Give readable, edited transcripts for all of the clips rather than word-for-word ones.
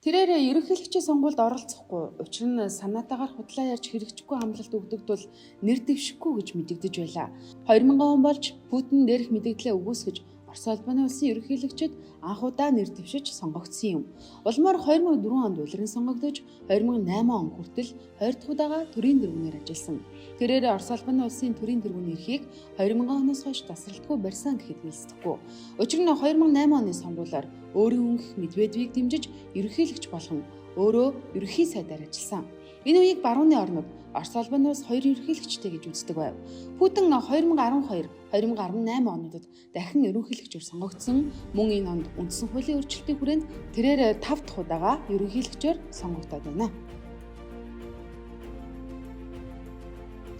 Тэрээр ерөнхийлөгчийн сонгуульд оролцохгүй. Учир нь санаатаагаар худлаа ярьж хэрэгжихгүй амлалт өгдөг тул нэр дэвшихгүй гэж мэдэгдэж байлаа. 2000 он болж Путин дээрх мэдэгдлээ үгүйсгэж Орос улбаны улсын ерөнхийлөгчид анх удаа нэр дэвшиж сонгогдсон юм. Улмаар 2004 онд улиран сонгогдож 2008 он хүртэл 2 дахь удаага төрийн тэргүүнээр ажилласан. Тэрээр Орос улбаны улсын төрийн тэргүүний эрхийг 2000 оноос хойш тасралтгүй барьсан гэхэд хэлцэхгүй. Учир нь 2008 оны сонгуулиар өөрийн өнгөх Медведевийг дэмжиж ерөнхийлөгч болгон өөрөө ерөнхий сайдаар ажилласан. Энэ үеийг барууны орнууд Орос улбаны улс хоёр ерөнхийлөгчтэй гэж үздэг байв. Путин 2012, 2018 онуудад дахин ерөнхийлөгчөөр сонгогдсон. Мөн энэ онд үндсэн хуулийн өөрчлөлтийн хүрээнд тэрээр 5 дахь удаага ерөнхийлөгчөөр сонгогдоод байна.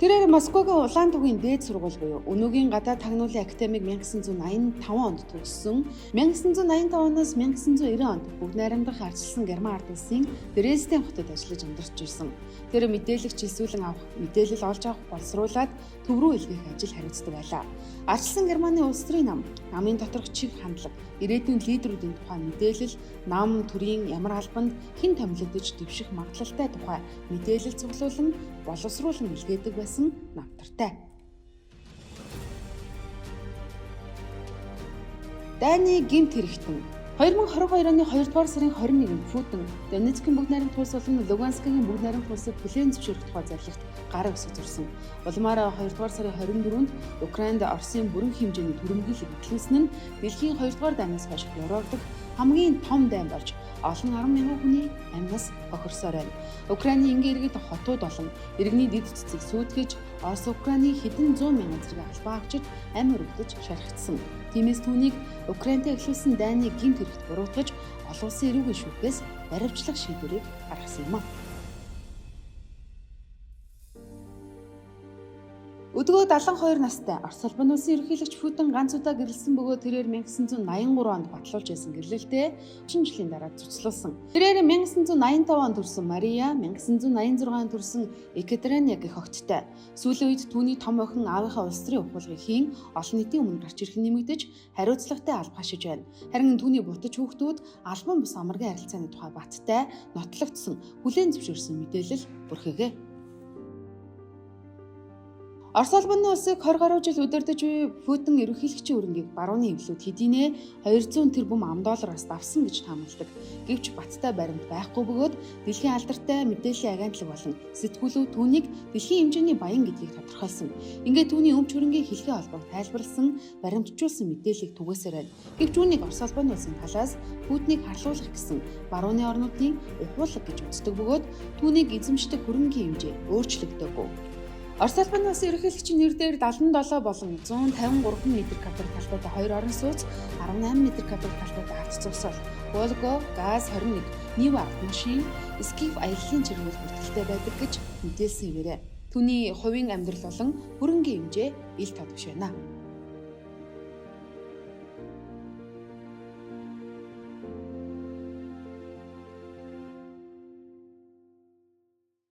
Тэрээр Москвагийн улаан тугийн дээд сургууль буюу өнөөгийн гадаад тагнуулын академиг 1985 онд төгссөн. 1985 оноос 1990 онд бүгд найрамдах ардчилсан Герман ард улсын Дрезден хотод ажиллаж амьдарч ирсэн. Тэр мэдээлэл чилсүүлэн авах, мэдээлэл олж авах, боловсруулад төв рүү илгээх ажил хариуцдаг байлаа. Ардчилсан Германы улс төрийн нам, намын доторх чиг хандлага, ирээдүйн лидерүүдийн тухай мэдээлэл, нам төрийн ямар албанд хэн томилогдож дэвших магадлалтай тухай мэдээлэл цуглуулан боловсруулан илгээдэг байсан намтартай. Дайны гэмт хэрэгтэн 2022 оны 2 дугаар сарын 21-нд Путин Донецкийн бүгд найрамдах улс болон Луганскийн бүгд найрамдах улсыг хүлээн зөвшөөрөх тухай зарлагт гар үсэг зурсан. Улмаар 2 дугаар сарын 24-нд Украинд Оросын бүрэн хэмжээний түрэмгийлэл эхлүүлсэн нь дэлхийн 2 дугаар дайнаас хойш Европ дахь хамгийн том дайн болж олон 10 мянган хүний амьнаас хохирсоор байна. Украины энгийн иргэд хотууд болон иргэний дэд цэцгийг сүйтгэж Орос Украины хэдэн зуун мянган зэрэг албан авчид амь өргөдөж шархагдсан. Тиймээс түүнийг Украинтай эхлүүлсэн дайны гэмт хэрэгт буруутгаж олон улсын эрүүгийн шүүхээс баривчлах шийдвэрийг гаргасан юм а. Өдгөө 72 настай Орос улбаны улсын ерөнхийлөгч Путин ганц удаа гэрлэсэн бөгөөд тэрээр 1983 онд батлуулж байсан гэрлэлтээ 30 жилийн дараа цуцлуулсан. Тэрээр 1985 онд төрсэн Мария, 1986 онд төрсэн Екатерина гэх охидтой. Сүүлийн үед түүний том охин аавынхаа улс төрийн ухуулгыг хийн олон нийтийн өмнө гарч ирэх нэмэгдэж хариуцлагатай алба хашиж байна. Харин түүний бутаж хүүхдүүд албан бус амаргийн харилцааны тухай баттай нотлогдсон хүлээн зөвшөөрсөн мэдээлэл бүрхэгэ. Орос улбаны улсыг 20 гаруй жил удирдах буй Путин ерөнхийлөгчийн өрнгийг барууны эвлүүд хэдийнэ 200 тэрбум ам доллараас давсан гэж таамагладаг. Гэвч баттай баримт байхгүй бөгөөд дэлхийн алдартай мэдээллийн агентлаг болон сэтгүүлүүд түүнийг дэлхийн хэмжээний баян гэдгийг тодорхойлсон. Ингээд түүний өмч хөрөнгийн хэлхээ холбоог тайлбарласан, баримтжуулсан мэдээллийг түгээсээр байна. Гэвч үүнийг Орос улбаны улсын талаас Путинийг харлуулах гэсэн барууны орнуудын ухуулга гэж үздэг бөгөөд түүнийг эзэмшдэг хөрөнгийн хэмжээ өөрчлөгдөөгүй. Орос улбаны улсын ерөнхийлөгчийн нэр дээр 77 болон 153 метр квадрат талбайтай хоёр орон сууц, 18 метр квадрат талбайтай авто зогсоол, Волго, ГАЗ 21, Нива автомашин, Скиф аяллаа чиргүүл бүртгэлтэй байдаг гэж мэдээлсэн хэвээрээ. Түүний хувийн амьдрал болон хөрөнгийн хэмжээ ил тод биш байна.